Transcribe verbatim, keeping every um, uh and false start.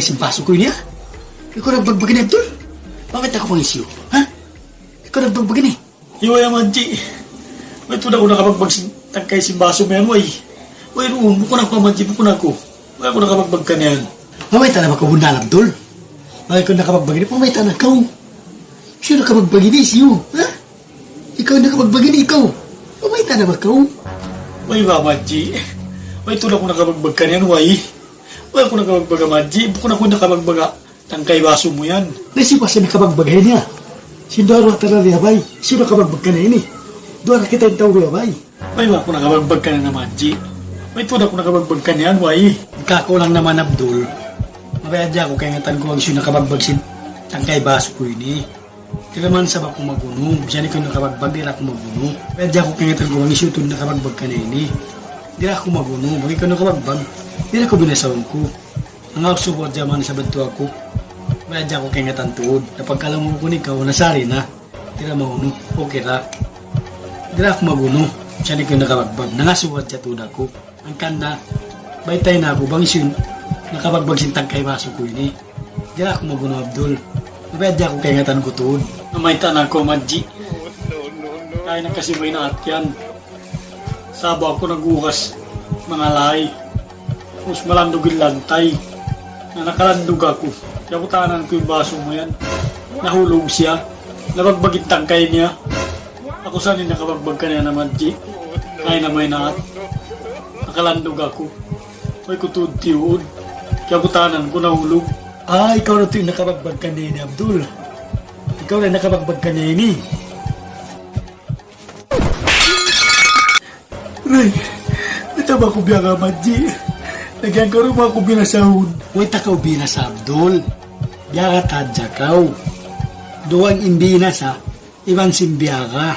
Sin basu ku ini, ha? Ikaw nagbagbag ini, Abdul? Bakit aku pangisiyo? Ha? Ikaw nagbagbag ini? Iwa ya, Madji. Way tuud aku nakabagbag sin tangkay sin basu mu yan, way. Way ruun, bukun aku, Madji, bukun aku. Way aku nakabagbag kaniyan. Way, mayta' na ba kaw bunnal, Abdul? Way, ikaw nakabagbag ini, way, mayta' na kaw? Hisiyu nakabagbag ini, hisiyu? Ha? Ikaw nakabagbag ini, ikaw. Way, mayta' na ba kaw? Way ba, Madji. Way tuud aku nakabagbag kaniyan, way. Way aku nakabagbag, Madji. Bukun aku nakabagbag tangkay basu mu yan. Na, hisiyu pa sa nakabagbag ini, ha? Sin duwa-ruwa ta da di ha bay. Hisiyu nakabagbag kaniya ini? Duwa na kita in tau di ha bay. Way ba aku nakabagbag kaniya, Madji? Way tuud aku nakabagbag kaniyan, way. Kaku' laung naman, Abdul. Mabaya' hadja aku kaingatan ku bang hisiyu nakabagbag sin tangkay basu ku ini. Di' na man sabab aku magunu, bisan ikaw nakabagbag, di' da aku magunu. Mabaya' hadja aku kaingatan ku bang hisiyu tuud nakabagbag kaniya ini. Di' da aku magunu, bang ikaw nakabagbag, di' da aku binasahun ku. Nangasubu hadja man sabab tuud aku. Mabaya' hadja aku kaingatan tuud. Na pagkalamu ku in ikaw, nasari na. Di' da magunu. Okay ra. Di' da aku magunu. Bisan ikaw nakabagbag. Nangasubu hadja tuud aku. Hangkan na, baytai na aku bang hisiyu in nakabagbag sin tangkay basu ku ini. Di' da aku magunu, Abdul. Mabaya' hadja aku kaingatan ku tuud. Na mayta' na kaw, Madji. Kay na kasi way na atiyan. Sa'bu aku naghugas manga lay. Ubus malandug in lantay. Na nakalandug aku. Kiyabutang ku in basu mu yan. Nahulug siya. Nabagbag in tangkay niya. Aku sa in nakabagbag kaniya, Madji. Kay na maynaat. Nakalandug aku. Way ku tuud tiyuud. Kiyabutang ku nahulug. Ah, ikaw na tuud in nakabagbag kaniya ini, Abdul. Ikaw na in nakabagbag kaniya ini. Ray, mayta' ba aku biyaga, Madji? Lagihan kaw di' mu aku binasahun. Way ta kaw binasa, Abdul. Biyaga ta hadja kaw. Duwa in binasa, iban sin biyaga.